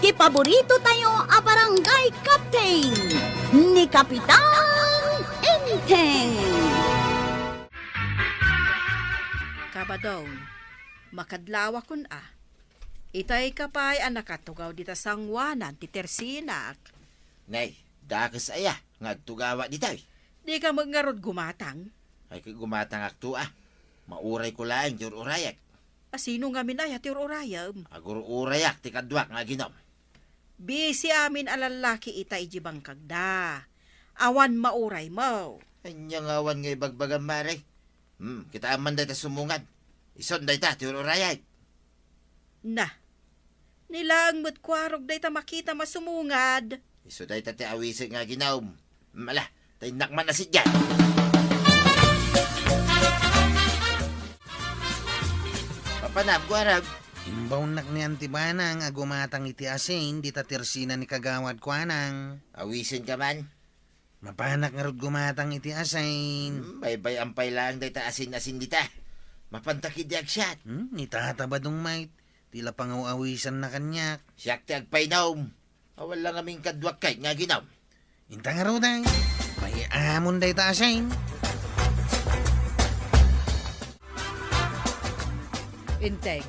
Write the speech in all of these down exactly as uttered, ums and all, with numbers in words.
Ti paborito tayo a barangay captain, ni Kapitan Enteng. Kabadong, makadlawakon a. Itay ka pay a nakatugaw dita sangoanan ti tersinak. Nay, dakes aya nga agtugawak ditoy. Di ka met ngarud gumatang? Ay, ket gumatangakto a. Maurayko laeng ti ur-urayek. A, sino ngamin aya ti ur-urayem? Agur-urayak ti kaduak nga aginom. Bisi amin a lallaki ita iti bangkagda. Awan mauraymo. Ania nga awan nga ibagbagam, Mare? Hmm, kitaem man dayta sumungad. Ison dayta ti ur-urayek. Na, ni laeng met kuarog dayta makitam a sumungad. Isu dayta ti awisek nga aginom. Mala, ta innak man a sitdiay. Papanam, kuarog. Imbaonnak ni Auntie Banang a gumatang iti asin dita tersina ni Kagawad Kuanang. Awisenka man? Mapanak ngarud gumatang iti asin. Hmm, baybay-am pay laeng dayta asin-asin dita. Mapanta ketdi agsiat. Hmm, ni Tata Badong met, ti la pangaw-awisanna kaniak. Siak ti agpainom. Awan la ngamin kaduak ket nga aginom. Inta ngaruden, pay-amon dayta asin. Enteng,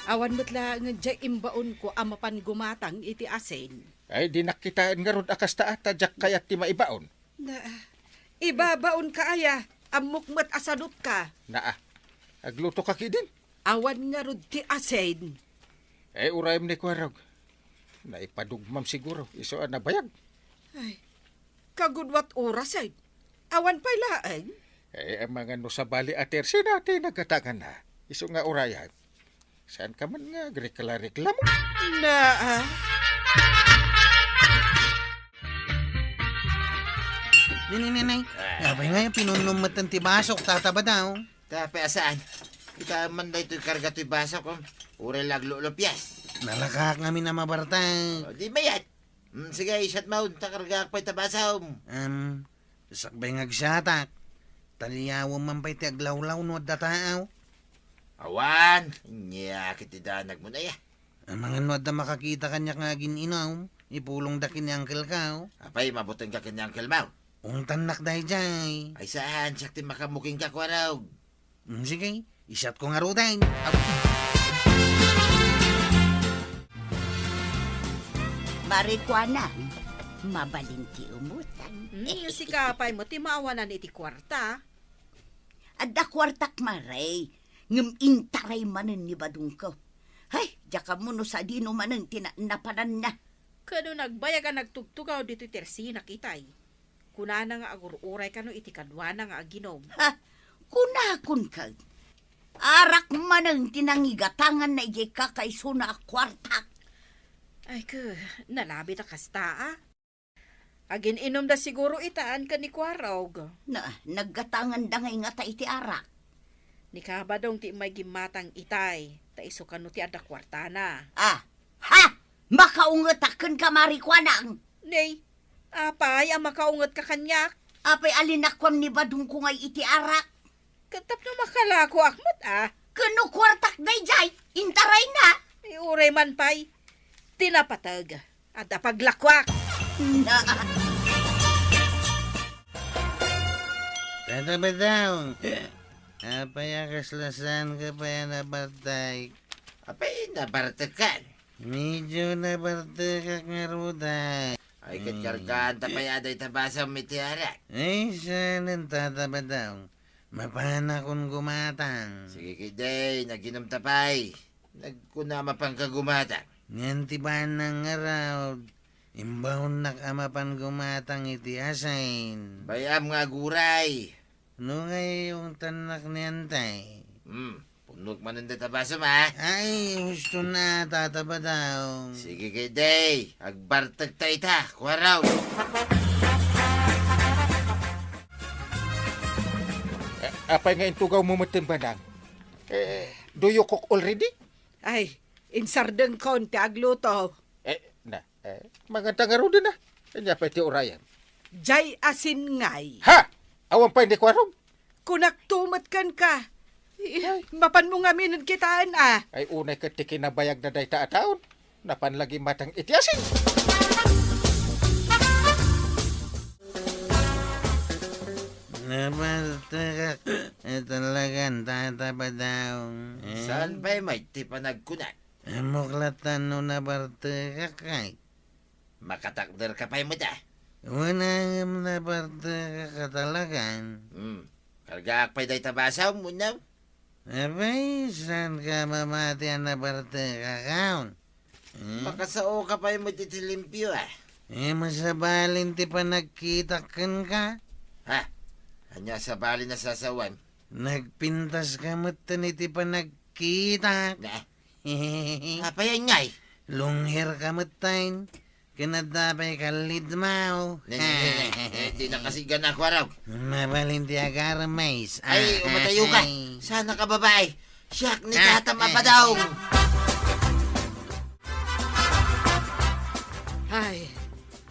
awan met laengen diay imbaonko a mapan gumatang iti asin. Ay, dinak kitaen ngarud a kasta a ta diak kayat ti maibaon. Na, ibabaonka aya, ammok met a sadutka. Naa, aglutoka ketdin. Awan ngarud ti asin. Eh, urayem ni Kuarog. Naipadugmam siguro, isu a nabayag. Ay, kagudua ti orasen. Awan pay laeng. Eh, amangan no sabali a tersina ti nagatanganna. Isu nga urayem. Saanka man nga agrekla-reklamo? Na, ah. Nini, nini. Ah. Apay nga, pinunnom met ti basok, Tata Badong. Tapay a saan? Kitaem man daytoy karga toy basok, oh. Uray la aglulupias. Nalakaak ngamin a mabartek. Oh, di mayat. Hmm, sige, isiatmo, ta kargaak pay ta basom. Em, sakbay nga agsiatak. Taliawem man pay ti aglawlaw no adda tao. Awan, ania ket ti danagmo aya? Amangan no adda makakita kaniak nga agin-inom, ipulongda ken ni Uncle ko. Apay, mabutenka ken ni Uncle mo? Ungtannak daydiay. Ay saan, siak ti makaammo kenka, Kuarog. Mm, sige, isiatko ngaruden. Mare Kuanang, mabalin ti umutang. Mm, sika pay met ti maawanan iti kuarta. Adda kuartak, Mare, ngem intaray manen ni badongko. Hay, diak ammo no sadino manen ti na-, napananna. Ket no nagbayag a nagtugtugaw ditoy tersinak itay, kunana nga agur-uray kano iti kaduana nga aginom. Ha? Kunakon ket, arak manen ti nangigatanganna idiay kakaisuna a kuartak. Ay, ke, nalabit a kasta, a. Agin-inumda siguro itan ken ni Kuarog. Na, naggatanganda nga ingata iti arak. Ni Kabadong ti immay gimmatang itay, ta isu kano ti adda kuartana. Ah, ha! Makaungetak kenka, Mare Kuanang! Nay, apay a makaungetka kaniak? Apay a linakuam ni badongko ngay iti arak? Ket tapno makalakoak met, a. Ken no kuartak daydiay, intarayna. Ay, uray man pay. Ti napateg, adda paglakuak. Na. Tata Badong, apay a kasla saanka pay a nabartek? Apay, nabartekan? Medyo nabartekak ngaruden. Ay, ket Hmm. kargaanta pay a dayta basom iti arak. Ay, saanen, Tata Badong. Mapanakon gumatang. Sige ketdi, naginom ta pay. Nagkuna mapanka gumatang. Ngem ti banang ngarud, imbaonnak a mapan gumatang iti asin. Bay-am nga aguray. No ngay ungtannak ni Antay. Hmm, punok manen dayta basom, a. Ay, husto na, Tata Badong. Sige ketdi, agbartek ta ita, Kuarog. Eh, apay nga intugawmo metten, Banang? Eh, do you cook already? Ay, insardengkon ti agluto. Eh, na, eh, manganta ngaruden a. Ania pay ti urayem? Diay asin ngay. Ha? Awan pay ni Kuarog? Kunakto met kenka. Eh, Ay. mapanmo ngamin kitaen, a. Ay, unay ket ti kinabayagna dayta a taon. Napan la gimatang iti asin. Nabartekak. Eh, talagan, tata Badong. Eh? Saan pay met ti panagkunak? Ammok latta no nabartekak, ay. Makatakderka pay met, ah. Wen ngem nabartekak a talagan. Hmm. Kargaak pay dayta basom, wenno? Abay, saanka mamati a nabartekak, awan? Hmm? Makasaoka pay met iti limpio, ah. Eh, masabalin ti panagkitak kenka? Ha? Ania a sabalin a sasawen? Nagpintaska metten iti panagkitak. Na? Apay ngay? Lungherka metten. Ken adda pay kallidmaw. Ne, ne, ne, ne. Eh, di nakasigan ako, Arog. Mabalin ti agarem, mais. Ay, umatayo ka. Ay. Sana ka, babae. Siak ni Tata Mabadaw. Ay,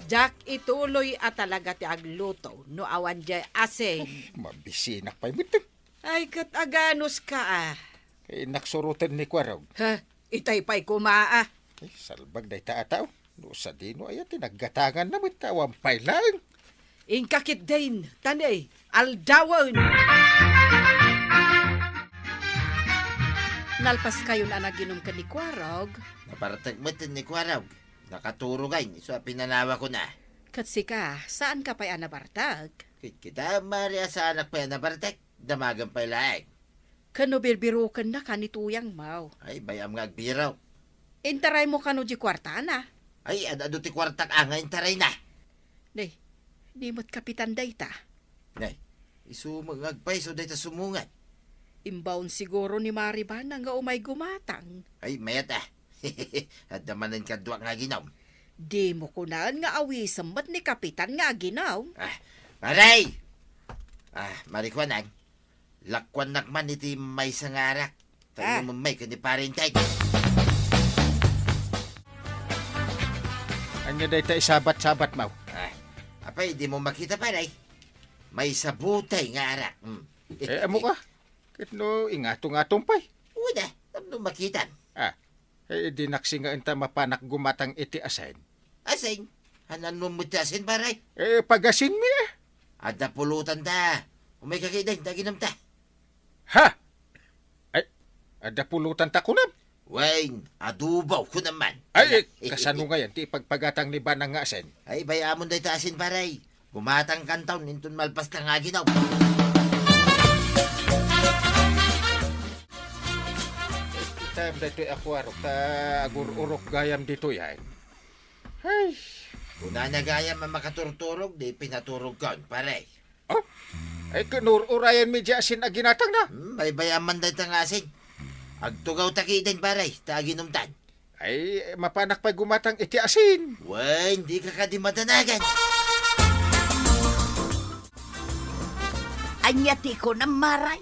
diak ituloy a talaga ti agluto no awan diay asin. Mabisinak pay metten. Ay, ket aganuska, ah. Innak suroten ni Kuarog. Ha? Itay pay koma, ah. Ay, salbag dayta a tao. No sadino aya ti naggatanganna met ta awan pay laeng. Inka ketdin, ta ne, aldawen. Nalpaskayon a naginom ken ni Kuarog. Nabartek met ni Kuarog. Nakaturogay, isu a pinanawakon a. Ket sika, saanka pay a nabartek? Kitkita, Mari, a saanak pay a nabartek. Damagen pay laeng. Ken no birbirokennaka ni Tuyang Mau? Ay, bay-am nga agbirok. Intaraymo kano di kuartana? Ay, ad-adu ti kuartak a nga intarayna. Ne, ni met kapitan dayta. Ne, isu met nga agpayso dayta sumungan. Imbaon siguro ni Mari Banang nga umay gumatang. Ay, mayat, ah. Adda manen kaduak nga aginom. Dimo kunaen nga awisem met ni kapitan nga aginom. Ah, Mari! Ah, Mari Kuanang. Lakuannak man iti maysa nga arak. Ta Ah. Inumen met ken ni Pare Enteng. Ania dayta isabat-sabatmo? Ah, apay, dimo makita, pare? Maysa butay nga arak. Hmm. Eh, ammoka? Ket no ingato-ngatom pay? Uy, da, tapno makitam. Ah, eh, di naksigen ta mapanak gumatang iti asin. Asin? Haan-annom met ti asin, pare? Eh, pagasinmi, eh. Adda pulotanta. Umayka ketdin, ta aginomta. Ha? Ay, adda pulotanta kunam? Wen, adobo, kunam man. Ay, eh, kasano ngayen ti ipagpagatang ni Banang nga asin? Ay, bay-amon dayta asin, pare. Gumatang kanton inton malpas ta nga aginom. Itam daytoy a kuarok ta agur-urok gayam ditoy, ay. Ay. Kunana gayam a makaturturog, di pinaturogkon, pare. Oh? Ay, kinur-urayanmi di asin a ginatangna. Hmm, baybay-am man dayta nga asin. Agtugawta ketdin, pare, ta aginomtan. Ay, mapanak pay gumatang iti asin. Wen, dika kadi madanagan. Ania ti kunam, Mari?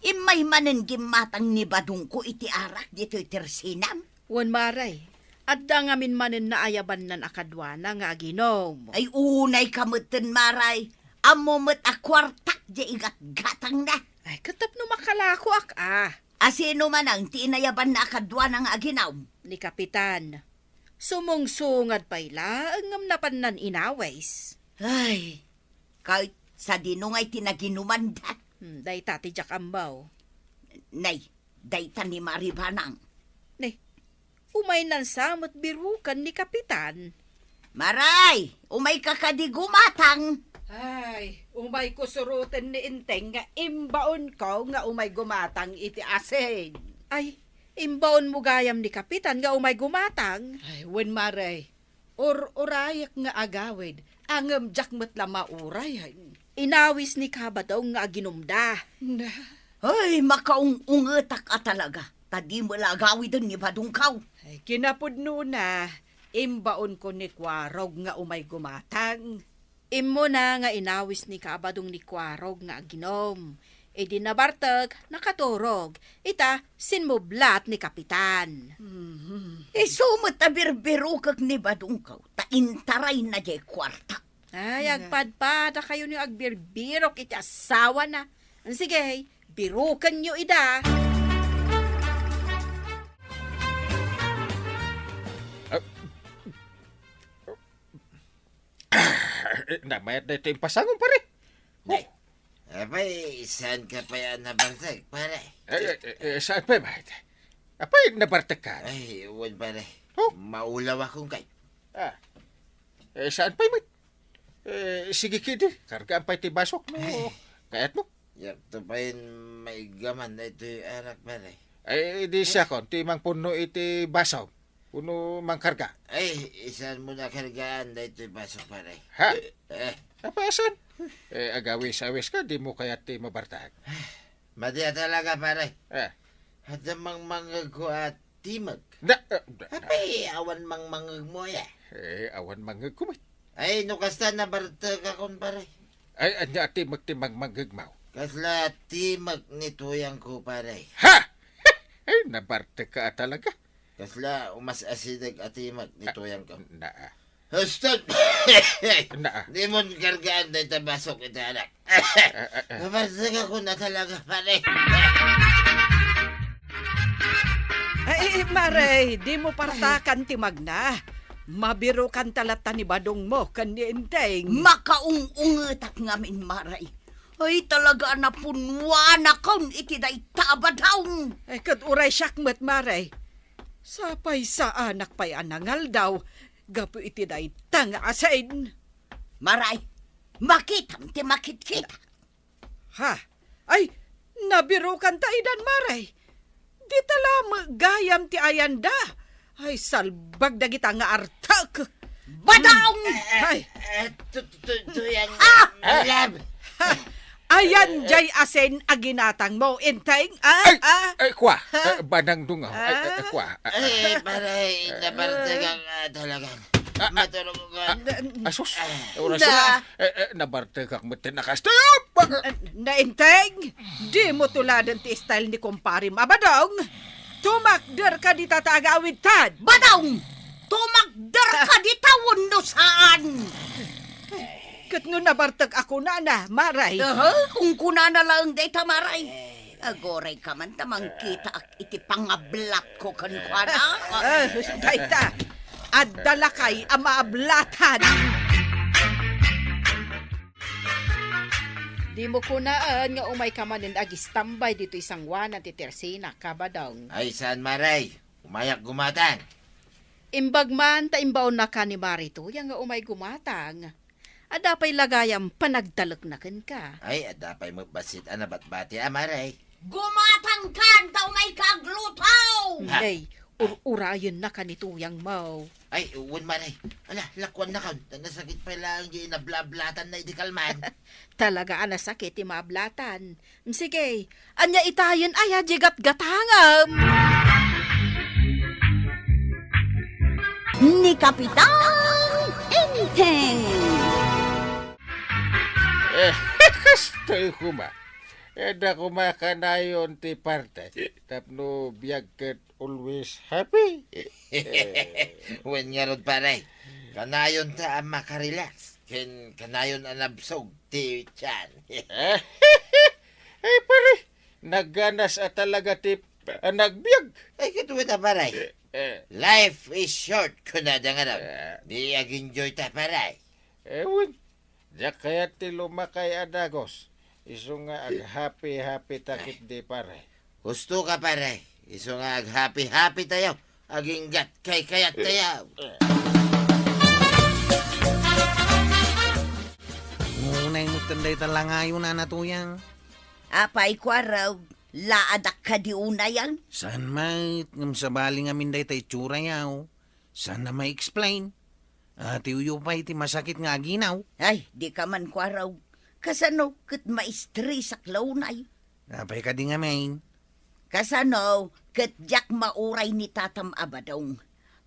Immay manen gimmatang ni Badongko iti arak ditoy tersinam? Wen, Mari, adda ngamin manen naayabannan a kaduana nga aginom. Ay, unayka metten, Mari. Ammo met a kuartak di igatgatangna. Ay, ket tapno makalakoak, ah. A sino manen ti inayabanna a kaduana nga aginom? Ni Kapitan. Sumungsungad pay laeng ngem napannan inawis. Ay, ket sadino ngay ti naginumanda? Hmm, dayta ti diak ammo. Nay, dayta ni Mari Banang. Ni, umaynan sa met biroken ni Kapitan. Mari, umayka kadi gumatang. Ay, umayko suroten ni Enteng nga imbaonko nga umay gumatang iti asin. Ay, imbaonmo gayam ni Kapitan nga umay gumatang. Ay, wen, Mari. Ur-urayak nga agawid, ngem diak met la mauray. Inawis ni Kabadong nga aginumda. Na. Ay, makaung-ungetak a talaga, ta dimo la agawiden ni Badongko. Ay, kinapudnona, imbaonko ni Kuarog nga umay gumatang. Immuna nga inawis ni Kabadong ni Kuarog nga aginom. Idi nabartek, nakaturog. Ita, sinmublat ni Kapitan. Mhm. Isu met a birbirokek ni Badongko, ta intarayna diay kuarta. Ay, agpadpadakayo ni agbirbirok iti asawana. Sige, birokenyo ida. namayat daytoy impasangom, pare. Oh. Nay, apay, saan ka pay a nabartek, pare? Eh, eh, eh, eh, saan pay, mate? Apay, nabartek ka? Ay, wen, pare. Oh? Maulaw akon kay. Ah. Eh, saan pay, mate? Eh, sige, kidi. Kargaan pay ti basok no Ay. Kayat mo. Yakto pay maigaman daytoy arak, pare. Ay, di siakon, ti mangpunno iti baso. Uno mangkarga. Ay, isaan mo na kargaan daytoy baso, pare. Ha? Eh. Apasan? Eh, agawis-awis ka, di mo kayat ti mabartag. Madi a talaga, pare. Eh. Adda mangmangegko a timeg. Na, eh, na, na. Apay, awan mangmangeg mo, ya? Eh, awan mangeg ko, met. Ay, no kasta, nabartek akon, pare. Ay, anya a timeg ti mangmangeg mo? Kasla timeg ni tuyang ko, pare. Ha? Ay, nabartek ka talaga. Kasla umas-asideg a timeg ni Ah, tuyang ko. na, ah. Huston! Na, ah. Di mo kargaan dayta basok iti anak. Ah, ah, ah. Nabartek ako na talaga, pare. Ay, Mare, di mo partakan ti magna. Mabirukan ta latta ni Badong mo ken ni Enteng. Makaung-ungetak ngamin, Mare. Ay, talaga a napunwanakon iti dayta a Badong. Ay, ket uray siak met, Mare. Sapay saanak pay a nangaldaw gapu iti dayta nga asin. Mare, makitam ti makitkita. Ha? Ay, nabirukan ta idan, Mare. Di ta la met gayam ti ayanda. Ay, salbag dagita nga artek. Badong! Ay. Eh, tu-, tu-, tu-, tuyang Ah! lab. Ha? Ayan jay asin a ginatang mo, Enteng? Ah, Ay, ah. ay, kwa. Ha? Eh, banang dungaw. Ay, ay, ay, Ah? kwa. Ah, ah. Eh, pare, nabartek ang, ah, talagang Ah, ah. maturog ko. Ah, asus. Oras Na. na. Eh, eh, nabartek ak met ti nakas. Tayop! Ah, ah. Na, Enteng, di mo tuladen ti style ni kumpare mo, Badong. Tumakder ka dita ta agawidtan. Badong! Tumakder ka dita wenno saan? Ket no nabartek a kunana, Maray. Aha, kung kunana laeng dayta, Maray. Aguray ka man ta mangkitaak iti pangablatko kenkuana. Ah, dayta. Adda lakay a maablatan. Dimo kunaen nga umayka manen agistambay ditoy sangoanan ti tersinak, Badong. Ay, saan, Maray? Umayak gumatang. Imbag man ta imbaonnaka ni Mare Tuyang nga umay gumatang. Adda pay la gayam panagtalekna kenka. Ay, adda pay met bassit a nabatbati a, Maray. Gumatangkan ta umayka agluto! Ha? Nay, ur-urayennaka ni Tuyang mo. Ay, wen, Maray. Ala, lakuannakon. Ta nasakit pay laeng di inablablatanna idi kalman. Talaga a nasakit ti maablatan. Sige, ania itayen aya di gatgatangam? Ni Kapitan Enteng. Eh, kastoy koma. Adda koma kanayon ti parte. Tapno biag ket always happy. Eh. Wen ngarud, pare. Kanayon ta a makarelax. Ken kanayon a nabsog ti tiyan. Eh, pare. Nagganas a talaga ti panagbiag. Ay, ket wen a, pare. Eh, eh. Life is short, kunada nga daw. Eh. Di ag-enjoy ta, pare. Eh, wen. Diak kayat ti lumakay a dagus. Isu nga aghappy-happy ta ketdi, pare. Husto ka, pare. Isu nga aghappy-happy tayo. Aginggat kaykayat tayo. Unay met ken dayta langayo, Nana Tuyang. Apay, Kuarog, laadak kadi unayan? Saan met, ngem sabali ngamin dayta itsurayo. Saan a ma-explain? Atiwyo pay ti masakit nga aginaw. Ay, di ka man, Kuarog. Kasano ket maistresak la unay? Apay kadi ngamin? Kasano ket diak mauray ni tatam a Badong.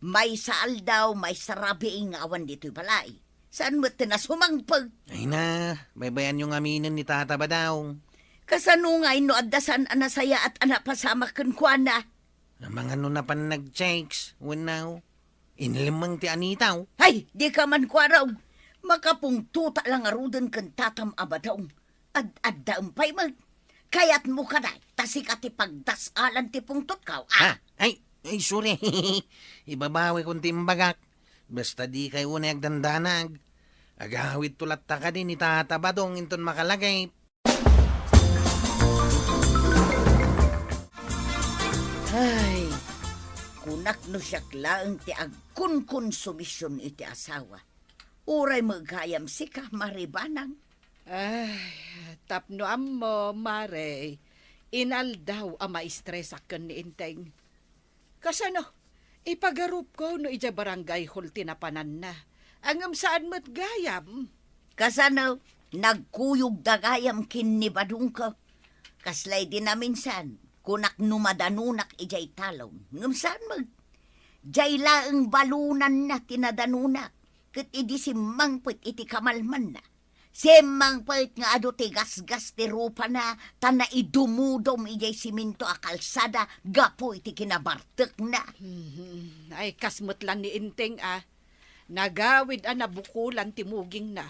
Maysa aldaw, maysa rabii nga awan ditoy balay. Saan met ti nasumangpet? Ay na, baybayanyo ngaminen ni tata Badong. Kasano ngay no adda saan a nasayaat a napasamak kenkuana? Amangan no napan nag-checks, wenno inlemmeng ti anitaw. Ay, di ka man, Kuarog. Makapungtota la ngaruden ken tatam a Badong. Ad-addaem pay met. Kayatmo kadi ta sika ti pagdas-alan ti pungtotko, ah? Ah, ay, ay, sorry. Ibabawikon ti imbagak. Basta dikay unay agdandanag. Agawidto latta kadi ni Tata Badong inton makalagip. Ay, kunak no siak laeng ti agkonkonsumision iti asawa. Uray met gayam sika, Mare Banang. Ay, tapno ammo, Mare, inaldaw a maistresak ken ni Enteng. Kasano? Ipagarupko no idiay barangay hall ti napananna. Ngem saan met gayam? Kasano? Nagkuyogda gayam ken ni Badongko. Kasla idi naminsan, kunak no madanunak idiay talon. Ngem saan met. Diay laeng balonanna ti nadanunak. Ket idi simmangpet iti kamalmanna, simmangpet nga adu ti gasgas ti rupana, ta naidumudom idiay siminto a kalsada gapu iti kinabartekna. Mhm. Ay, kas met la ni Enteng a. Nagawid a nabukolan ti mugingna.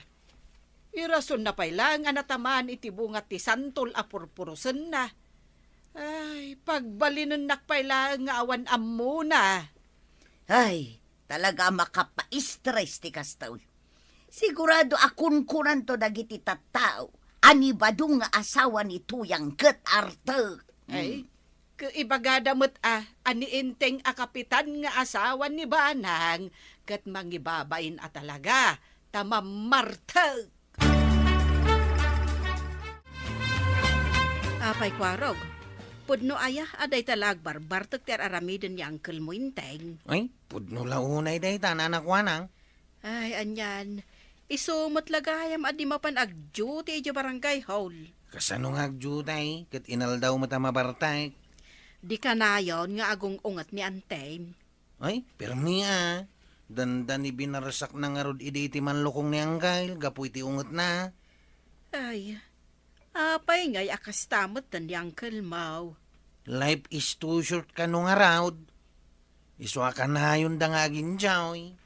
Irasonna pay laeng a natamaan iti bunga ti santol a purpurusenna. Ay, pagbalinennak pay laeng nga awan ammona. Ay, talaga a makapaistres ti kastoy. Sigurado a kunkunanto dagiti tattao a ni Badong nga asawa ni Tuyang ket artek. Ay, hmm. Ke-, ibagada met a, a ni Enteng a kapitan nga asawa ni Banang, ket mangibabain a talaga, ta mammartek. Apay, Kuarog, pudno aya a dayta la agbarbartek ti ar-aramiden ni uncle-mo, Enteng? Ay, pudno la unay dayta, Nana Kuanang. Ay, anian, isu met la gayam a di mapan agduty idiay barangay hall. Kasano nga agduty? Ket inaldaw met a mabartek. Di kanayon nga agung-unget ni Enteng. Ay, permi a. Dandani binarsakna ngarud idi iti manlukong ni uncle gapu iti ungetna. Ay, apay ngay a kasta metten ni uncle-mo? Life is too short kano ngarud. Isu a kanayonda nga ag-enjoy.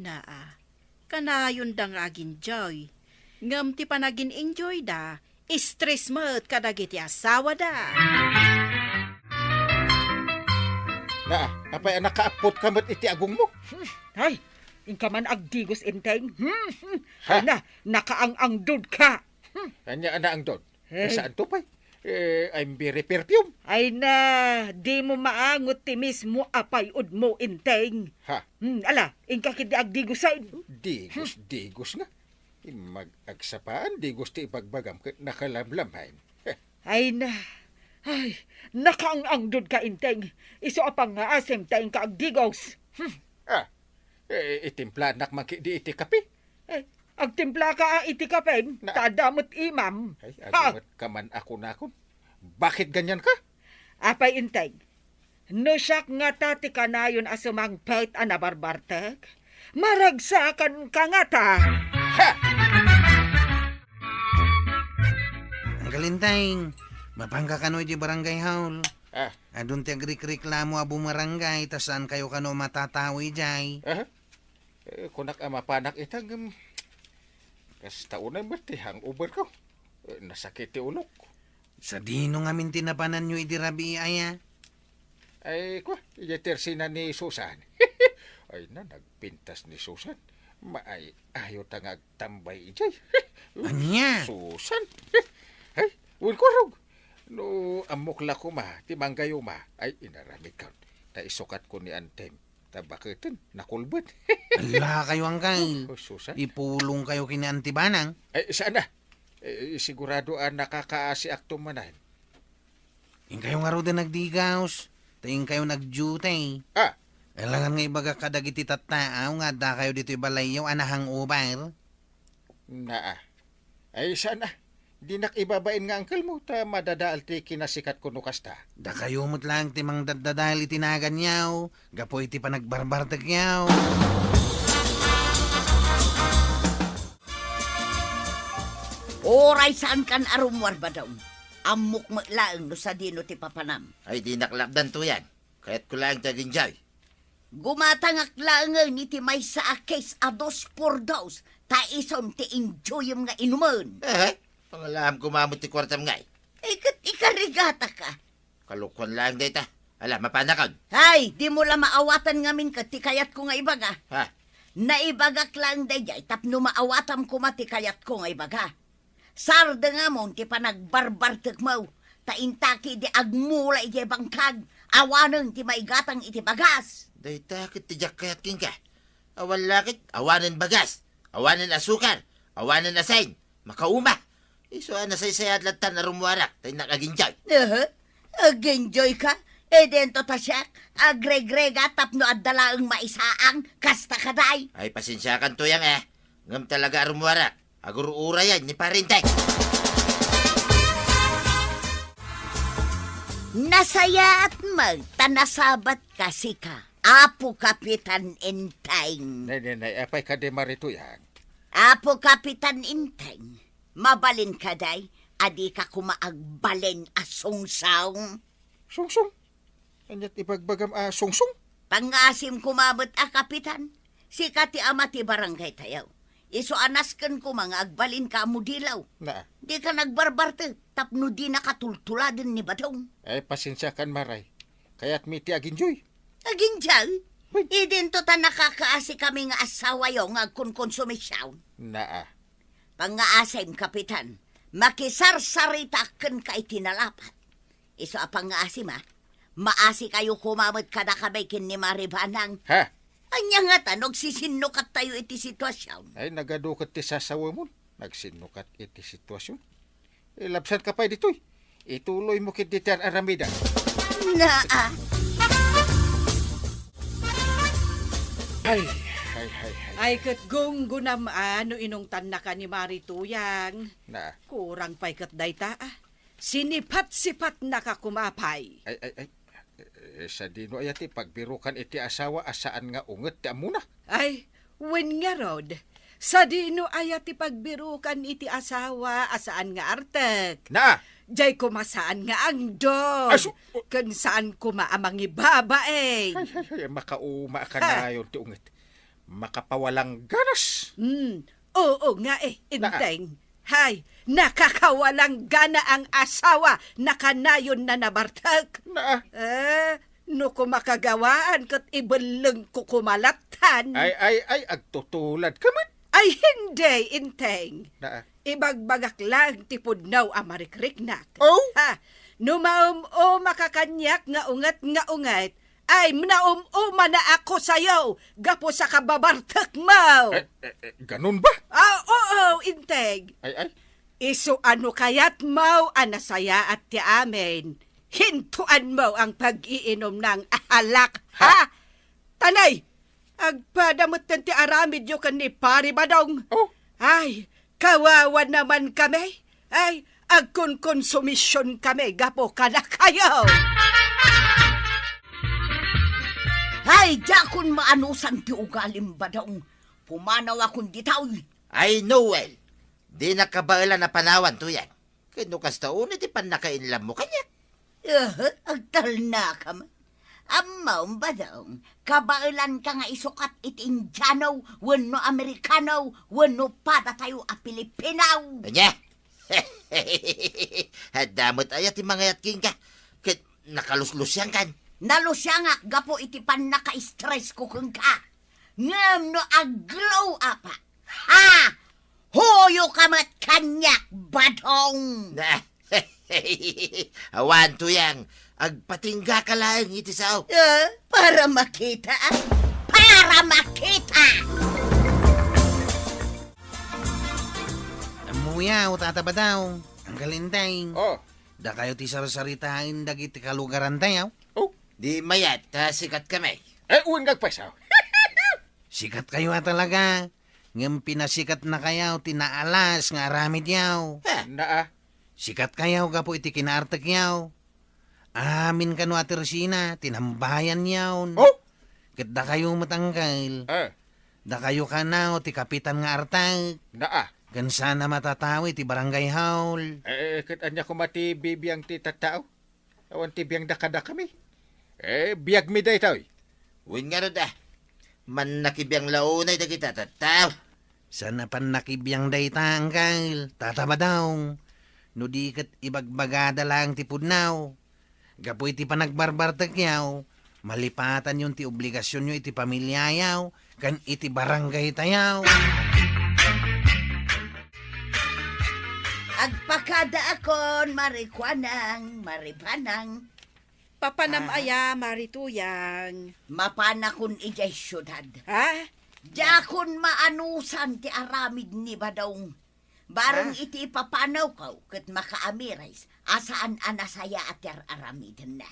Naa, kanayonda nga ag-enjoy. Ngem ti panagin-enjoyda, stress met kadagiti asawada. Naa, apay a nakaappotka met iti agungmo? Hmm, ay, inka man agdigos, Enteng. Hmm, hmm. Ha? Ay na, nakaang-angdodka. Hmm. Ania a naangdod? Eh. Saanto pay? Eh, I'm very perfume. Ay na, dimo maangot ti mismo a pay-odmo, Enteng. Ha? Hmm, ala, inka ketdi agdigos. Digos, hmm. Digos nga. Immag-, agsapaan, digos ti ibagbagam ket nakalamlamen. Heh. Ay na. Ay, nakaang-angdodka, Enteng. Isu a pangngaasim ta inka agdigos. Hmm. Ah, eh, itimplaannak man ketdi iti kape? Eh, agtimplaka a iti kape, na- ta adda met imam. Ay, ha? Agunget ka man a kunakon. Bakit ganyan ka? Apay, Enteng, no siak ngata ti kanayon a sumangpet a nabarbartek, maragsakanka ngata. Ha! Uncle Enteng, mapanka kano iti barangay hall? Ah. Adun ti agrikriklamo a bumarangay, ta saankayo kano matatao idiay. Aha. Eh, kunak a mapanak ita, ngem kasta unay met ti hangover ko. Eh, nasakit ti ulok. Sadino ngamin ti napananyo idi rabii aya? Ay, kua, idiay tersina ni Susan. Ay na, nagpintas ni Susan. Maay-ayo ta nga agtambay idiay. Ania? Susan. Ay, wen, Kuarog. No ammok la koma ti manggayuma, ay, inaramidko. Ta isukat ko ni Enteng. Ta baketen, nakulbet. Ala kayo, Uncle. Oh, Susan. Ipulong kayo ken ni Auntie Banang. Ay, saan na? Eh, sigurado a nakakaasiakto manen. Inkayo ngaruden agdigaus, ta inkayo nagdiute. Ah. Kailangan nga ibagak kadagiti tattaaw nga adda kayo ditoy balayyo a nahangover. Naa. Ay, saan a? Dinak ibabain nga uncle mo, ta madadaal ti kinasikatko no kasta. Dakayo met laeng ti mangdaddadael iti naganyo, gapu iti panagbarbartekyo. Uray saankan a rummuar, Badong. Ammok met laeng no sadino ti papanam. Ay, dinak lapdan, Tuyang. Kayatko laeng ti aginjay. Gumatangak laengen iti maysa a case a dos por dos, ta isun ti enjoyem nga inumen. Eh, pangalaam koma met ti kuartam ngay. Eh, ket ikarigata ka. Kalokuan laeng dayta. Ala, mapanakon. Hay, dimo la maawatan ngamin ket ti kayatko nga ibaga. Ha? Naibagak laeng daydiay tapno maawatam koma ti kayatko nga ibaga. Sardengamon ti panagbarbartekmo, ta inta ketdi agmula idiay bangkag, awanen ti maigatang iti bagas. Dayta ket ti diak kayat kenka. Awan la ket, awanen bagas, awanen asukar, awanen asin, makauma. Isu a nasaysayaat lattan a rumuarak, ta innak agenjoy. Aha, agenjoyka? Idinto ta siak, agregrega tapno adda laeng maisaang, kasta kadi. Ay, pasensiakan, Tuyang, eh. Ngem talaga a rumuarak, agur-urayan ni Pare Enteng. Nasayaat met ta nasabat ka, sika, Apo Kapitan Enteng. Nay, nay, nay, apay kadi, Mare Tuyang? Apo Kapitan Enteng, mabalin kadi a dika koma agbalin a sungsong? Sungsong? Ania ti ibagbagam a sungsong? Pangngaasim koma met a, Kapitan. Sika ti ama ti barangay tayo. Isu a nasken koma nga agbalinka a mudilaw. Naa. Dika nagbarbartek tapno dinaka tultuladen ni Badong. Ay, pasensiakan, Mare. Kayatmi ti agenjoy. Agenjoy? Hoy. Idinto ta nakakaasikami nga asawayo nga agkonkonsumision. Naa. Pangngaasim, Kapitan, makisarsarita kenka iti nalapat. Isu a pangngaasim, a, maasikayo koma met kadakami ken ni Mare Banang. Ha? Ania ngata no agsisinnukattayo iti situasion? Ay, nagadu ket ti sasawamon. Nagsinnukat iti situasion. Ilabsanka pay ditoy. Ituloymo ketdi ti ar-aramidem. Naa. Ay, ay, ay, ay. Ay, ket gunggonam a no inungtannaka ni Mare Tuyang. Naa. Kurang pay ket dayta, a. Sinipat-sipatnaka koma pay. Ay, ay, ay. Eh, sadino aya ti pagbirukan iti asawa a saan nga unget ti ammona? Ay, wen ngarud, sadino aya ti pagbirukan iti asawa a saan nga artek? Naa. Jay koma saan nga angdod. Asu-, ken saan koma a mangibabain. Ay, ay, ay, makauma a kanayon ti unget. Makapawalangganas. Hmm. Oo nga, eh, Naa. Enteng. Hay, nakakawalanggana ang asawa, nakanayon na nabartek. Naa. Eh, no kumakagawaan ket ibellengko koma lattan. Ay, ay, ay, agtutuladka met. Ay, hindi, Enteng. Naa. Ibagbagak lang ti pudno a marikriknak. Oh? Ha, no maum-umaka kaniak nga unget nga unget, ay, naum-uma na ako sayo, gapu sa kababartekmo. Eh, eh, eh, ganun ba? Ah, oo, Enteng. Ay, ay. Isu a no kayatmo a nasayaat ti amin, hintuanmo ang pag-iinom ng alak, ha? Ha? Tanay, agpada metten ti aramidyo ken ni Pari Badong. Oh. Ay, kawawa naman kami. Ay, agkonkonsumision kami gapu kadakayo. Ay, diakon maanusan ti ugalim, Badong. Pumanawakon ditoy. Ay, Noel, dinak kabaelan a panawan, Tuyang. Ket no kasta, unay ti pannakainlammo kaniak. Eh, agtalnakam. Ammom, Badong, kabaelanka nga isukat iti Indiano wenno Amerikano wenno padatayo a Pilipino. Ania? Adda met aya ti mangayat kenka ket nakaluslusiangkan. Nalusiangak gapu iti pannaka-stress ko kenka. Ngem no aglow apa, ha? Huyoka met kaniak, Badong! Awan, Tuyang, agpatinggaka laeng iti sao. Ah, para makita, ah. Para makita! Ammoyo, Tata Badong, Anggal Enteng. Oh. Dakayo ti sarsaritaen dagiti kalugarantayo? Oh. Di mayat ta sikatkami. Eh, wen nga agpayso. Sikatkayo a talaga, ngem pinasikatnakayo ti naalas nga aramidyo. Ha? Naa. Sikatkayo gapu iti kinaartekyo. Amin kano a tersina, tinambayanyo. Oh? Ket dakayo met, angkel. Ah. Dakayo kano ti kapitan nga artek. Naa. Ken saan a matatawi ti barangay hall. Eh, eh, ket ania koma ti bibiang ti tattao? Awan ti biangda kadakami. Eh, biagmi daytoy. Wen ngarud, a. Mannakibiang la unay dagita tattao. Saan a pannakibiang dayta, angkel, Tata Badong, no di ket ibagbagada laeng ti pudno. Gapu iti panagbarbartekyo, Malipatanyon ti obligasionyo iti pamiliayaw ken iti barangaytayaw. Agpakadaakon, Mari Kuanang, Mari Banang. Papanam Ah. aya, Mari Tuyang? Mapanakon idiay siudad. Ha? Diakon maanusan ti aramid ni Badong. Bareng Ah. iti ipapanawko ket makaamiris a saan a nasayaat ti ar-aramidenna.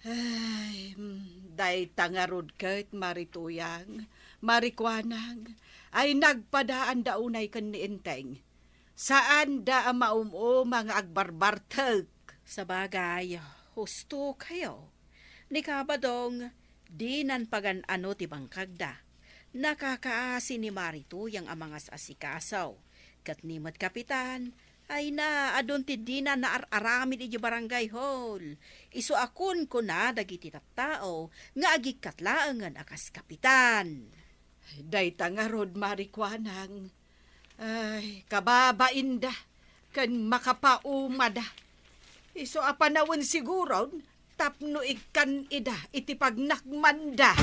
Ay, mm, dayta ngarud ket, Mari Tuyang, Mari Kuanang, ay nagpadaanda unay ken ni Enteng. Saanda a maum-uma nga agbarbartek. Sabagay, husto kayo. Ni Kabadong, dinan pagan-ano ti bangkagda. Nakakaasi ni Mari Tuyang a mangas-asikaso. Ket ni met Kapitan, ay na, adun ti dina naar-aramid idiay barangay hall. Isu a kunkuna dagiti tattao nga agikkat laengen a kas kapitan. Dayta ngarud, Mari Kuanang. Ay, kababainda ken makapaumada. Isu a panawen siguron tapno ikkan ida iti pagnakmanda.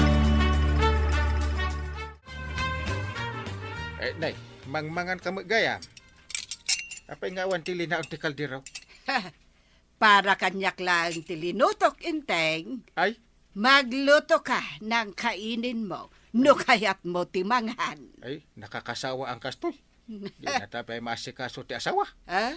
Eh, nay, mangmangan ka met gayam. Apay nga awan ti linaon ti kaldero? Para kaniak laeng ti linutok, Enteng. Ay? Magluto ka nang kaininmo no kayatmo ti mangan. Ay, nakakasawa ang kastoy. Di na ta pay maasikaso ti asawa. Ah?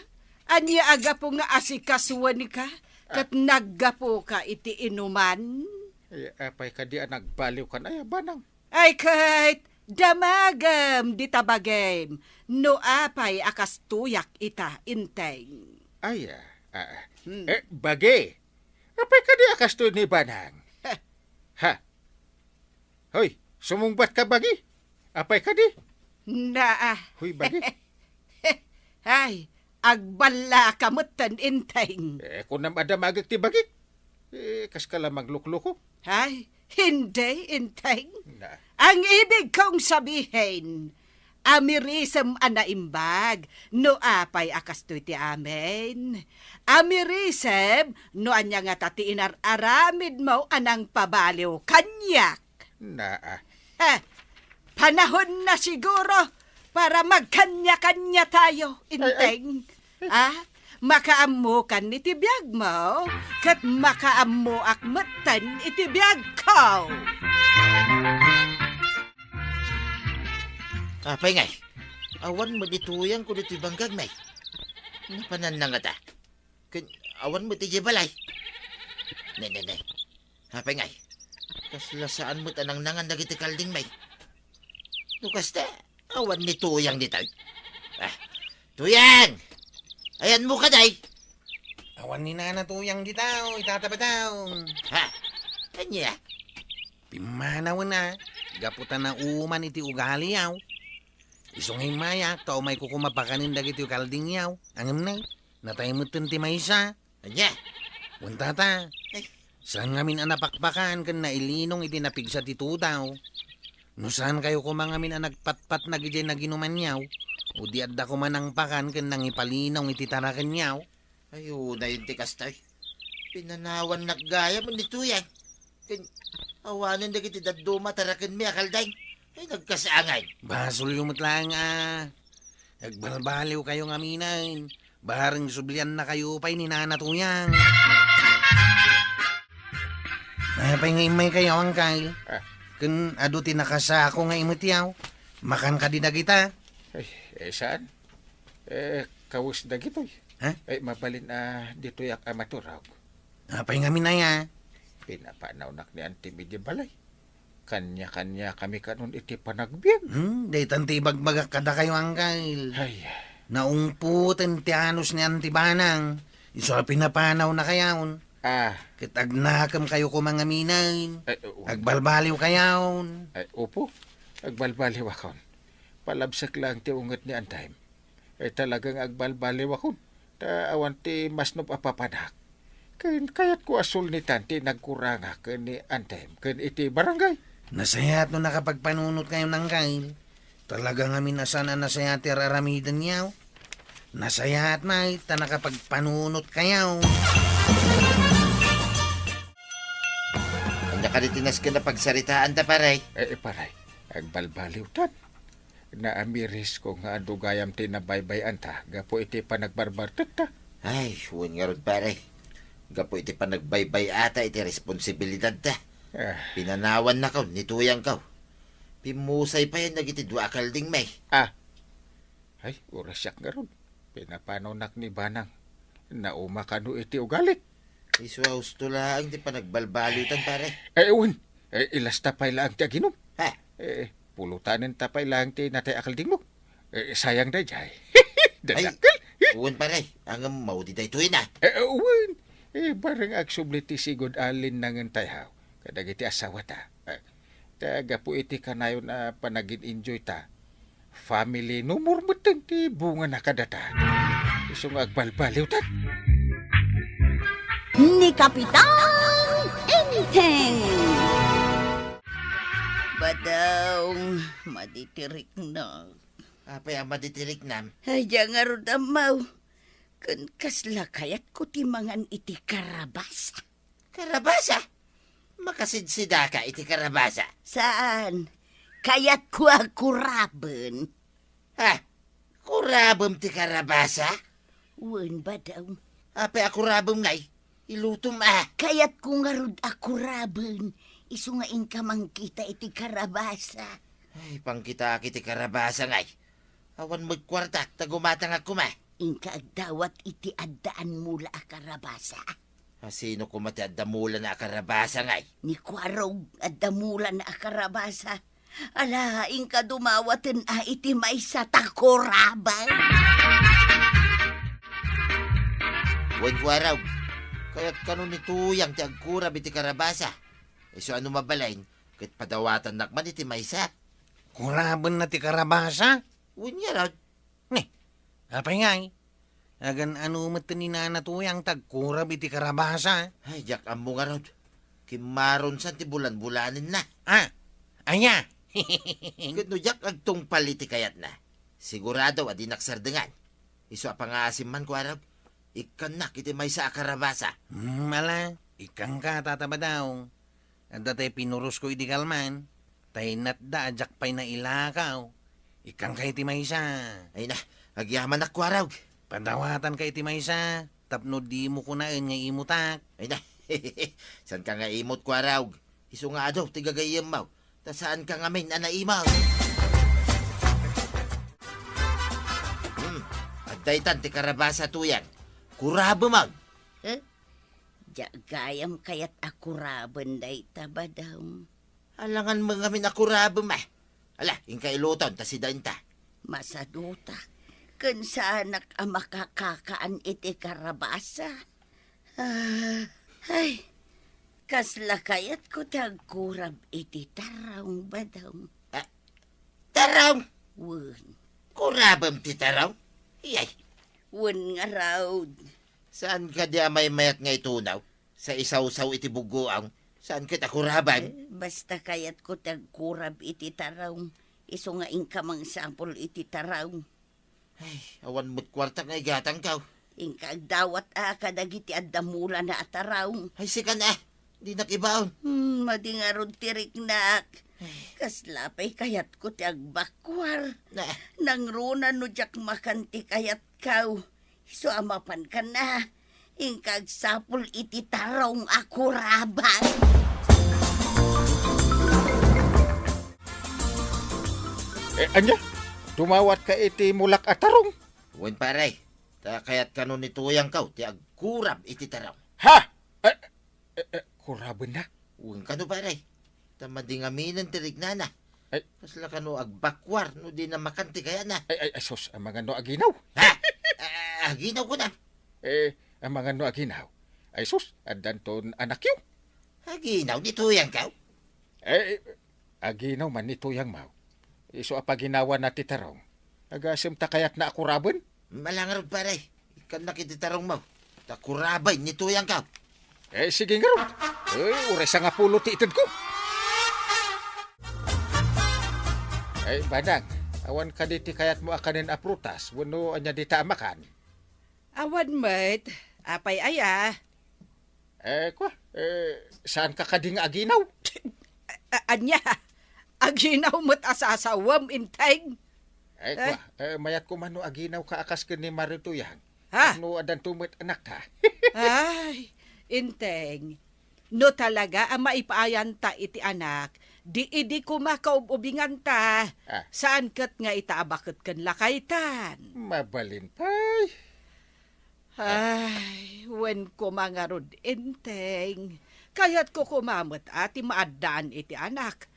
Ania a gapu nga asikasuan ka ket Ah. naggapu ka iti inuman? Ay, apay kadi a nagbaliw kan aya, Banang? Ay, ket damagem dita bagim no apay a kastoyak ita, Enteng. Ay, ah, ah, ah. Hmm. Eh, bagi. Apay kadi a kastoy ni Banang? Heh. Ha? Hoy, sumungbat ka, bagi? Apay kadi? Naa. Hoy, bagi. Ay, agballa ka metten, Enteng. Eh, kunam a damagek ti bagik. Eh, kas ka la maglukloko. Ay, hindi, Enteng. Na. Ang ibig kong sabihin, amirisem a naimbag no apay a kastoy ti amin. Amirisem no ania ngata ti inar-aramidmo a nangpabaliw kaniak. Naa. Eh, panahon na siguro para magkanya-kanya tayo, Ay, ay. Enteng. Ah, makaammokan iti biagmo, ket makaammoak metten iti biagko. Apay ngay, awan met ni Tuyang kuno ti bangkag, may. Napananna ngata. Ken awan met idiay balay. Ne, ne, ne. Apay ngay, kasla saan met a nangnangan dagiti kalding, may. No kasta, awan ni Tuyang ditoy. Ah, Tuyang! Ayanmo kadi? Awan ni Nana Tuyang dita, o itata Badong. Ha? Ania? Pimmanawen a, gapu ta nauman iti ugaliaw. Isu nga immayak, ta umayko koma pakanen dagiti kaldingyaw. Ngem nay, natay metten ti maysa. Ania? Wen, tata. Ay. Saan ngamin a napakpakan ken nailinong iti napigsa ti tudaw. No saan kayo koma ngamin a nagpatpatnag idiay naginumanyaw, o di adda koma nangpakan ken nangipalinong iti tarakenyaw. Ay, unay ti kastoy. Pinanawannak gayam ni Tuyang. Ken awanen dagiti dadduma a tarakenmi a kalding. Ay, nagkasangay. Basolyo met laeng a agbalbaliw kayo ngaminen. Bareng sublianna kayo pay ni Nana Tuyang. Apay nga immay kayo, Angkal? Ah. Ken adu ti nakasako nga imetiaw. Makan kadi dagita? Ay, eh, saan? Eh, kawes dagitoy. Ha? Eh, mabalin a ditoyak a maturog. Apay ngamin aya? Pinapanawnak ni Auntie Midi balay. Kanya-kanya kami kanon iti panagbiag. Hmm, daytan ti ibagbagak kadakayo, Angkal. Ay. Naungpoten ti anus ni Auntie Banang. Isu a pinapanawna kayon. Ah. Ket agnakem kayo koma ngaminen. Ay, oo. Agbalbaliw kayon. Ay, opo. Agbalbaliw akon. Palabsek laeng ti unget ni Antem. Eh, talaga nga agbalbaliw akon. Ta awan ti masnop a papanak. Ken kayatko a sulnitan ti nagkurangak ken ni Antem ken iti barangay. Nasayaat no nakapagpanunot kayo, Angkal. Talaga ngamin a saan a nasayaat ti ar-aramidenyo. Nasayaat met ta nakapagpanunot kayo. Ania Kadi ti nasken a pagsaritaanta, pare. Eh, eh, pare, agbalbaliwtan. Naamirisko nga adu gayam ti nabaybay-anta gapu iti panagbarbartekta. Ay, wen ngarud, pare. Gapu iti panagbaybay-ata iti responsibilidadta. Ah. Pinanawannakaw ni tuyangkaw. Pimmusay payen dagiti dua a kaldingmi. Ah. Ay, uray siak ngarud. Pinapanawnak ni Banang. Nauma kano iti ugalik. Isu a husto laeng ti panagbalbaliwtan, pare. Eh, wen. Eh, ilasta pay laeng ti aginom. Ha? Eh, pulutanenta pay laeng ti natay a kaldingmo. Eh, sayang daydiay. Ay, dadakkel. Wen, pare. Ngem maudi daytoy na. Eh, wen. Eh, bareng agsubli ti sigud a linnangen tayo kadagiti asawata. Eh, ta gapu iti kanayon a panagin-enjoy ta, family no more metten ti bungana kadata. Isu nga agbalbaliwtan. Ni Kapitan Enteng. Badong, maditirikna. Apay a maditiriknam? Ay, diak ngarud ammo. Ken kasla kayatko ti mangan iti karabasa. Karabasa? Makasidsidaka iti karabasa? Saan? Kayatko a kuraben. Ha? Kurabem ti karabasa? Wen, Badong. Apay a kurabem ngay? Ilutom a. Kayatko ngarud a kuraben. Isu nga inka mangkita iti karabasa. Ay, pangkitaak iti karabasa ngay. Awan met kuartak ta gumatangak koma. Inka agdawat iti addaan mula a karabasa. A, sino koma ti adda mulana a karabasa ngay? Ni Kuarog, adda mulana a karabasa. Ala, inka dumawaten a iti maysa ta kuraben. Wen, Kuarog, kayat kano ni Tuyang ti agkurab iti karabasa. Isu a no mabalin, ket padawatannak man iti maysa. Kurabenna ti karabasa? Wen ngarud. Ni, apay ngay? Agan-ano met ni Nana Tuyang ti agkurab iti karabasa? Ay, diak ammo ngarud. Kimmarunsan ti bulan-bulanenna. Ah, aya? Ket no diak agtungpal iti kayatna, sigurado a dinak sardengan. Isu a pangaasim man, Kuarog, ikkannak iti maysa a karabasa. Hmm, ala, ikkanka, Tata Badong. Adda tay pinurosko idi kalman, ta inatda a diak pay nailakaw. Ikkanka iti maysa. Ay na, agyamanak, Kuarog. Padawatanka iti maysa, tapno dimo kunaen nga imutak. Ay na, saanka nga imut, Kuarog. Isu nga adu ti gagayyemmo, ta saanka ngamin a naimut. Hmm, adda itan ti karabasa, Tuyang. Kurabemon. Eh? Diak gayam kayat a kuraben dayta, Badong. Alangan met ngamin a kurabem, a. Ala, inka iluton ta sida inta. Masadutak. Ken saanak a makakakaan iti karabasa. Ah, ay, kasla kayatko ti agkurab iti tarong, Badong. Ah, tarong? Wen. Kurabem ti tarong? Iyay. Wen ngarud. Saan kadi a maymayat nga itunaw? Sa isawsaw iti buggoang, saan ket a kuraben? Eh, basta kayatko ti agkurab iti tarong, isu nga inka mangsapul iti tarong. Ay, awan met kuartak nga igatangkaw. Inka agdawat a kadagiti adda mulana a tarong. Ay, sikan a, dinak ibaon. Hmm, madi ngarud ti riknak. Ay. Kasla pay kayatko ti agbakuar. Na. Nangruna no diak makan ti kayatkaw. Isu a mapankan a, inka agsapul iti tarong a kuraben. Eh, ania? Dumawatka iti mulak a tarong? Wen, pare. Ta kayat kano ni Tuyangkaw ti agkurab iti tarong. Ha? Eh, Eh, eh, kurabenna? Wen kano, pare. Ta madi ngaminen ti riknana. Ay. Kasla kano agbakuar no dina makan ti kayatna. Ay, ay, ay, sus, amangan no aginaw. Ha? Ah, aginaw ko na. Eh, amangan no aginaw. Ay, sus, addanton anakyo. Aginaw ni Tuyangkaw? Eh, aginaw man ni Tuyangmaw. Isu a paginawana ti tarong. Agasem ta kayatna a kuraben? Ala ngarud, pare. Ikkannak iti tarongmo. Ta kuraben ni Tuyangkaw. Eh, sige ngarud. Eh, uray sangapulo ti itedko. Eh, Badang, awan kadi ti kayatmo a kanen a prutas, wenno ania dita a makan? Awan met. Apay aya? Eh, kwa, eh, saanka kadi nga aginaw? A-, ania? Aginaw met a sasawem, Enteng? Eh, kwa, eh, mayat koma no aginawka a kas ken ni Mari Tuyang. Ha? Tapno addanto met anakta. Ay, Enteng, no talaga a maipaayanta iti anak, di idi koma kaub-ubinganta. Ah. Saan ket nga ita a baket ken lakaytan. Mabalin pay. Ay, wen koma ngarud, Enteng. Kayatko koma met a ti maaddaan iti anak.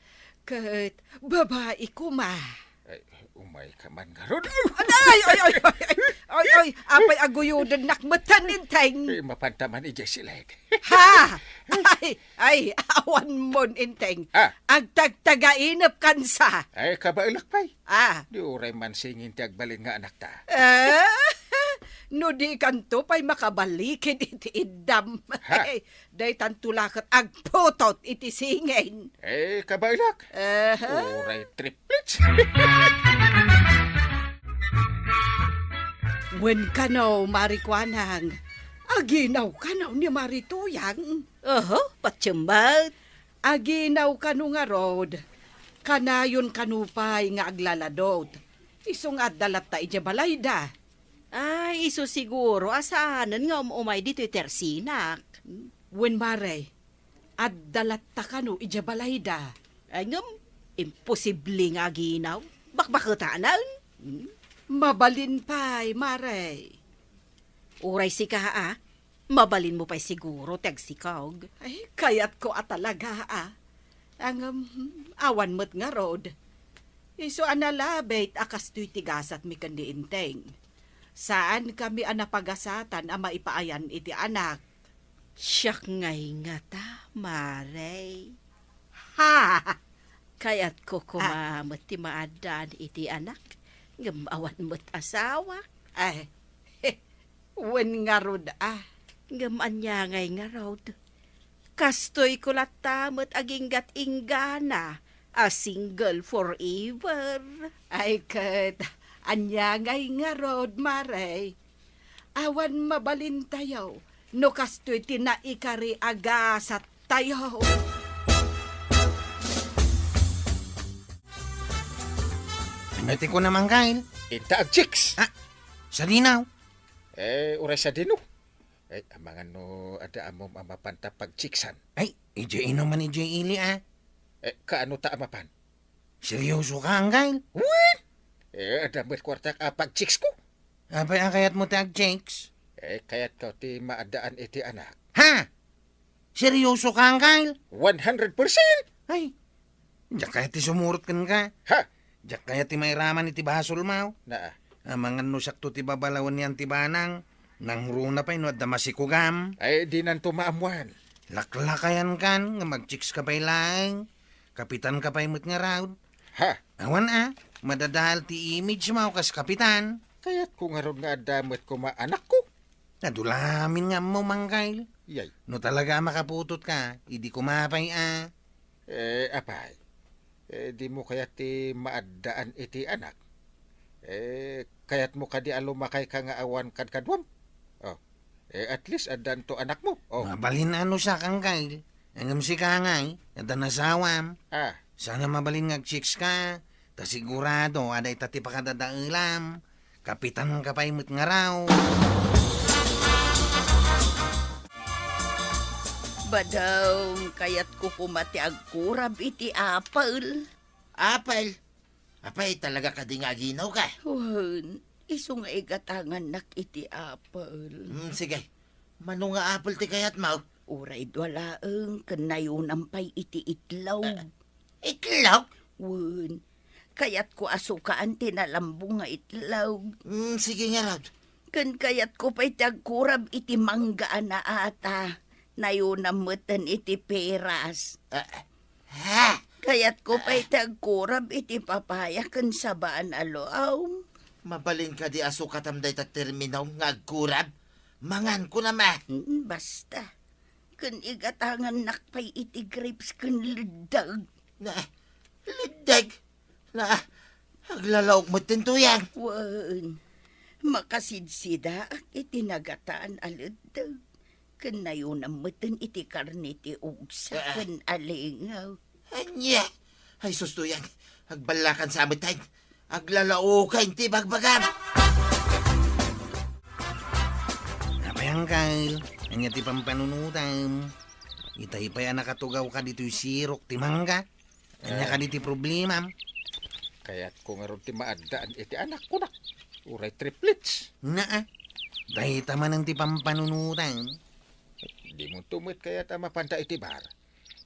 Ket babai koma. Ay, umayka man ngarud. Ay, ay, ay, ay, ay, ay, ay, apay aguyodennak metten, Enteng? Eh, mapanta man idiay siled. Ha? Ay, ay, awan mon, Enteng. Ah. Agtagtagainep kansa. Ay, kabaelak pay. Ah. Di uray mansingin ti agbalin nga anakta. Eh, no di kanto pay makabaliken iti iddam. Ha? Daytanto la ket agputot iti singin. Eh, kabaelak. Aha. Uray triplets. Wen kano, Mari Kuanang, aginaw kano ni Mari Tuyang. Oho, patiem met. Aginaw kano ngarud, kanayon kano pay nga aglaladot. Isu nga adda latta idiay balayda. Ay, isu siguro a saanen nga um-umay ditoy tersinak. Wen, Mare, adda latta kano idiay balayda? Ay, ngem, imposible nga aginaw. Bakbaketanan. Hmm? Mabalin pay, Mare. Uray sika, a, mabalinmo pay siguro ti agsikog. Ay, kayatko a talaga, a. Ngem, hmm, awan met ngarud. Isu a nalabit a kastoy ti gasatmi ken ni Enteng. Saankami a napagasatan a maipaayan iti anak. Siak ngay ngata, Mare. Ha! Kayatko koma met ti maaddaan iti anak, ngem awan met asawa. Ay, wen ngarud, a. Ngem ania ngay ngarud? Kastoyko latta met aginggat-inggana a single forever. Ay, ket ania ngay ngarud, Mare? Awan mabalintayo no kastoy ti naikari a gasattayo. Ania ti kunam, Angkel? Inta agchicks. Ah, sadino? Eh, uray sadino? Eh, amangan no adda ammom a mapanta pagchicksan. Ay, idiay ino man idiay ili, a. Eh, kaano ta a mapan? Seryosoka, Angkel? Wen! Eh, adda met kuartak a pagchicksko. Apay a kayatmo ti agchicks? Eh, kayatko ti maaddaan iti anak. Ha? Seryosoka, Angkel? One hundred percent! Ay, diak kayat ti sumurot kenka. Ha? Diak kayat ti mairaman iti basolmo. Naa. Amangan no siakto ti babalawen ni Auntie Banang. Nangruna pay no adda masikugam. Ay, dinanto maammuan. Laklakayankan nga magchickska pay laeng. Kapitanka pay met ngarud. Ha? Awan a, madadael ti imagemo kas kapitan. Kayatko ngarud nga adda met koma anakko. Adu la amin nga ammom, Angkel. Yay. No talaga a makaputotka, idi koma pay a. Eh, apay, eh, dimo kayat ti maaddaan iti anak? Eh, kayatmo kadi a lumakayka nga awan kadkaduam? Oh, eh, at least addanto anakmo. Oh. Mabalin a no siak, Angkel. Ngem sika ngay, adda nasawam. Ah. Saan a mabalin nga agchickska, ta sigurado a dayta ti pakadadaelam. Kapitanka pay met ngarud. Badong, kayatko koma ti agkurab iti apel. Apel? Apay, talaga kadi nga aginawka? Wen, isu nga igatangannak iti apel. Hmm, sige. Mano nga apel ti kayatmo? Uray dua laeng, ken nayonam pay iti itlog. Ah, itlog? Wen, kayatko a sukaan ti nalambong nga itlog. Hmm, sige ngarud. Ken kayatko pay ti agkurab iti mangga a naata. Nayonam metten iti peras. Ah, Ha? Kayatko pay ti agkurab iti papaya ken sabaan a luaw. Mabalin kadi a sukatam dayta termino nga agkurab? Mangan, kunam a. Mm, basta. Ken igatangannak pay iti grapes ken leddeg. Na, leddeg? Na, aglalaok met ti tuyang. Wen, makasidsidaak iti nagataan a leddeg. Ken nayonam metten iti karne ti ugsa Ah. ken alingaw. Ania? Ay, sus, Tuyang, agballakan sa metten. Aglalaoka iti bagbagam. Apay, Angkel, ania ti pampanunotam? Itay pay a nakatugawka ditoy sirok ti mangga. Ania Eh. kadi ti problemam? Kayatko ngarud ti maaddaan iti anakko, nak. Uray triplets. Naa, dayta manen ti pampanunotam. Dimo to met kayat a mapanta iti bar.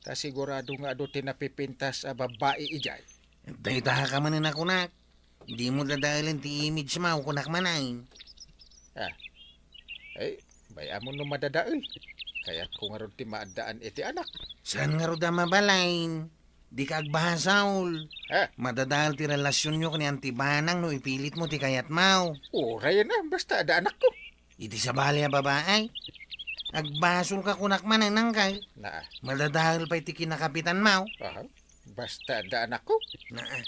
Ta sigurado nga adu ti napipintas a babbai idiay. Dayta ka manen a kunak. Dimo dadaelen ti image mo, kunak manen. Ah. Ay, bay-am no madadael. Kayatko ngarud ti maaddaan iti anak. Saan ngarud a mabalin? Dika agbasol. Ha? Madadael ti relasionyo ken ni Auntie Banang no ipilitmo ti kayatmo. Uray na, basta adda anakko. Iti sabali a babae, agbasolka, kunak manen, Angkel. Naa. Madadael pay ti kinakapitanmo. Aha. Basta adda anakko. Naa.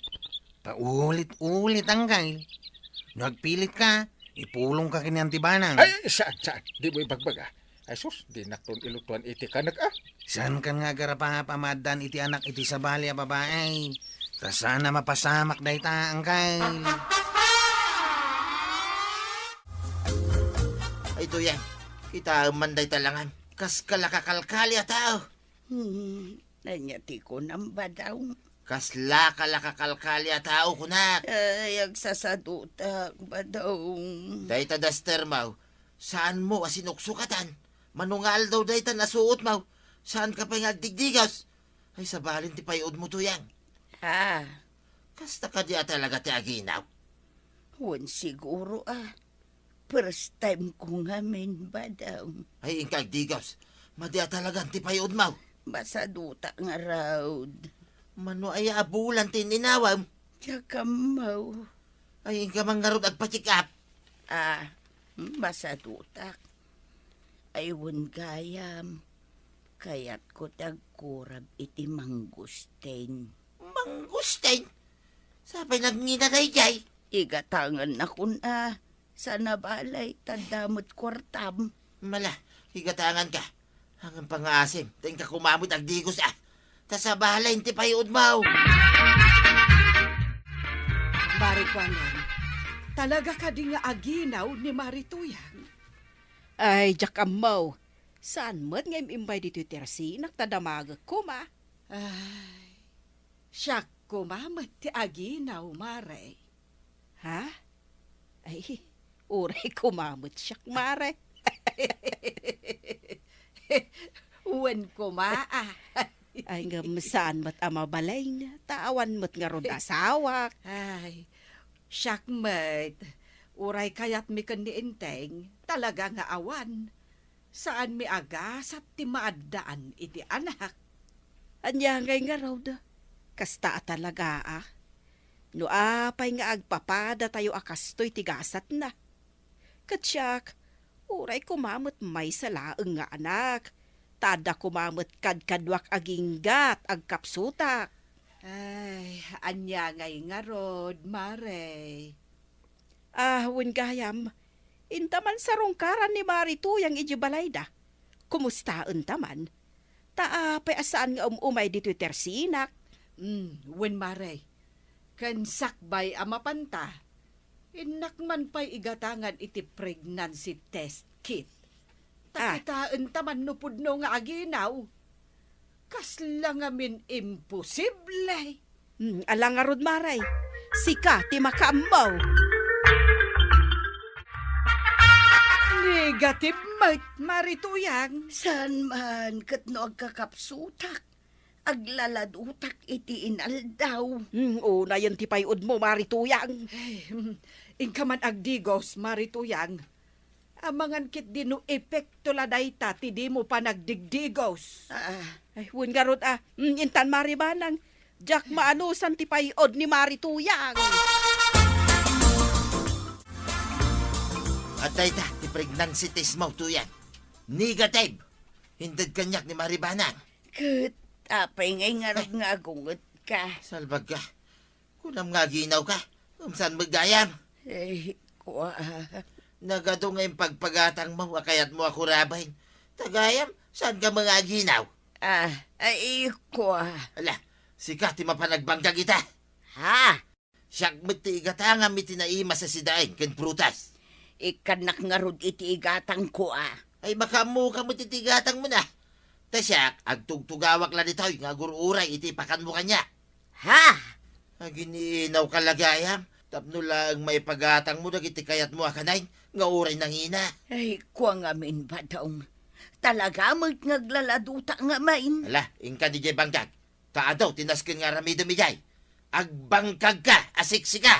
Paulit-ulit, Angkel. No agpilitka, ipulongka ken ni Auntie Banang. Ay, saan, saan? Dimo ibagbaga. Ay sus, dinakton ilutuan iti kanek, ah. Saankan nga agarapap a maaddaan iti anak iti sabali a babae? Ta saan a mapasamak dayta, Angkel. Ay, Tuyang, kitaem man dayta langam. Kas kalakakalkali a tao. Hmm, ania ti kunam, Badong? Kas laka-, lakakalkali a tao, kunak. Ay, agsasadutak, Badong. Dayta daster mo, saanmo a sinuksukatan? Mano nga aldaw dayta nasuot mo, saanka pay nga agdigdigas? Ay, sabalin ti pay-od mo, Tuyang. Ah. Kasta kadi a talaga ti aginaw? Wen siguro, ah. First time ko ngamin, Badong. Ay, inka agdigas. Madi a talagan ti pay-od mo. Masadutak ngarud. Mano aya a bulan ti ininawam? Diak ammo. Ay, inka man ngarud agpa-check up. Ah, masadutak. Ay, wen gayam. Kayatko ti agkurab iti mangustin. Mangustin? Sapay nagngina daydiay? Igatangannakon a. Saan a balay, ta adda met kuartam. Mala, igatanganka. Angan pangaasim, ta inka kumamet agdigos a. Ta sabali ti pay-od mo. Barikuangan, talaga kadi nga aginaw ni Mari Tuyang? Ay, diak ammo. Saan met nga im-imbay ditoy tersinak ta damagek koma? Ay, siak koma met ti aginaw, Mare. Ha? Ay, uray koma met siak, Mare. Wen koma, ah. Ay, ngem saan met a mabalin, ta awan met ngarud asawak. Ay, siak met, uray kayatmi ken ni Enteng, talaga nga awan. Saanmi a gasat ti maaddaan iti anak. Ania ngay ngarud? Kasta a talaga a. No apay nga agpapadatayo a kastoy ti gasatna. Ket siak, uray koma met maysa laeng nga anak, ta adda koma met kadkaduak aginggat agkapsutak. Ay, ania ngay ngarud, Mare? Ah, wen gayam, inta man sarungkaran ni Mari Tuyang idiay balayda. Kumustaenta man? Ta apay a saan nga um-umay ditoy tersinak? Mm, wen, Mare. Ken sakbay a mapanta, innak man pay igatangan iti pregnancy test kit. Ta Ah. Kitaenta man no pudno nga aginaw. Kasla ngamin imposible. Hmm, ala ngarud, Mare. Sika ti makaammo. Negative met, Mari Tuyang. Saan man, ket no agkakapsutak, aglaladutak iti inaldaw. Hmm, unayen ti pay-odmo, Mari Tuyang. Ay, hmm, inka man agdigos, Mari Tuyang. Amangan ketdi no epekto la dayta ti dimo panagdigdigos. Ah. Ay, wen ngarud a. Mm, intan, Mari Banang. Diak maanusan ti pay-od ni Mari Tuyang. Adda ita ti pregnancy test mo, Tuyang. Negative. Inted kaniak ni Mari Banang. Ket apay ngay ngarud nga agungetka? Salbagka. Kunam nga aginawka, ngem saan met gayam? Eh, kua. Nagadu nga impagpagatangmo a kayatmo a kuraben. Ta gayam, saanka nga aginaw? Ah, ay, kua. Ala, sika ti mapan agbangkag ita. Ha? Siak met ti igatangam iti naimas a sidain ken prutas. Ikkannak ngarud iti igatangko, a. Ay, makaammoka met iti igatangmo na. Ta siak, agtugtugawak la ditoy nga agur-uray iti ipakanmo kaniak. Ha? Aginiinawka la gayam, tapno laeng maipagatangmo dagiti kayatmo a kanayon nga uray nangina. Ay, kua ngamin, Badong. Talaga met nga aglaladota ngamin. Ala, inka diay bangkag. Ta adu ti nasken nga aramidem idiay. Agbangkagka a siksika!